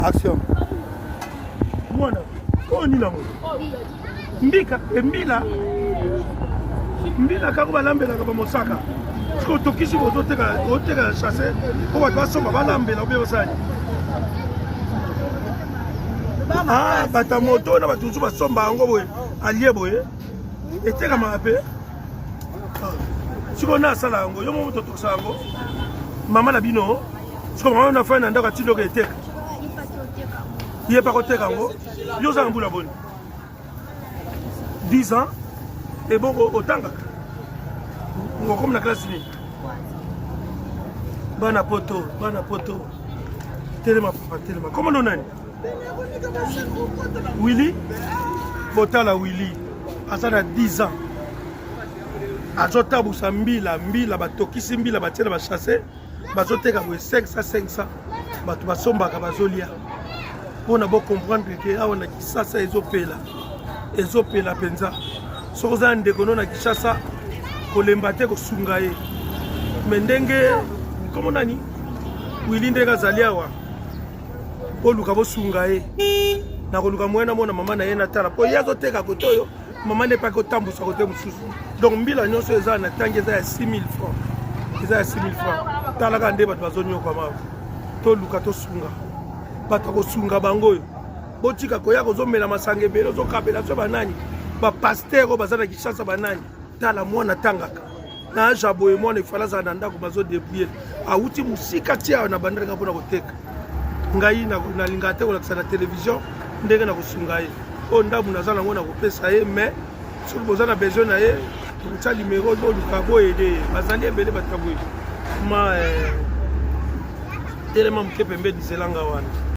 Action. Mwana, oyo nini yango? Mbika, embila. Mbila kako balambelaka ba mosaka. Siko tokisi bozoteka oteka chasse po bato basomba balambela obe osali. Ah, bato ya moto na bato mosusu basomba yango boye alie boye etekamaka mpe ah. sikoyo na asala yango yo moko totokisa yango mama na bino sikoyo mama na fai na ndako atindi oke eteka ye mpe akoteka yango yo oza na mbula boni 10 ans ebongo otangaka okomi na classe nini bana poto bana poto telema papa telema kombo nani Willy botala Willy aza na 10 ans azotabusa mbila mbila batokisi mbila batie na bachasse bazoteka boye 500 500 bato basombaka bazolia mpo na bocomprendre ke awa na kisasa ezopela ezopela mpenza soki oza na ndeko no na kinshasa kolemba te kosunga ye me ndenge nkomo nani wili ndenge azali awa boluka bosunga ye nakoluka moyen namona mama na ye natala mpo ye azoteka kote oyo mama nde epaki kotambusa kote mosusu donc mbila nyonso eza na ntangi eza ya 6000 francs eza ya 6000 francs talaka nde bato bazonyokwama toluka tosunga bato ya kosunga bango oyo botika koya kozomela masanga ebele ozokabela so banani bapaster oyo baza na kinshasa banani tala mwana atangaka na age ya boye mwana efala azala na ndako bazo debrouiller awuti mosika ti awa na bandalaka mpona koteka ngai nalingaka te kolakisa na television ndenge na kosunga ye oyo ndambo naza nango na kopesa ye mais soki boza na besoin na ye tokotya limero boluka boyede ye bazali ebele bato ya boye ma eh, telema moke pembeni zelanga wana.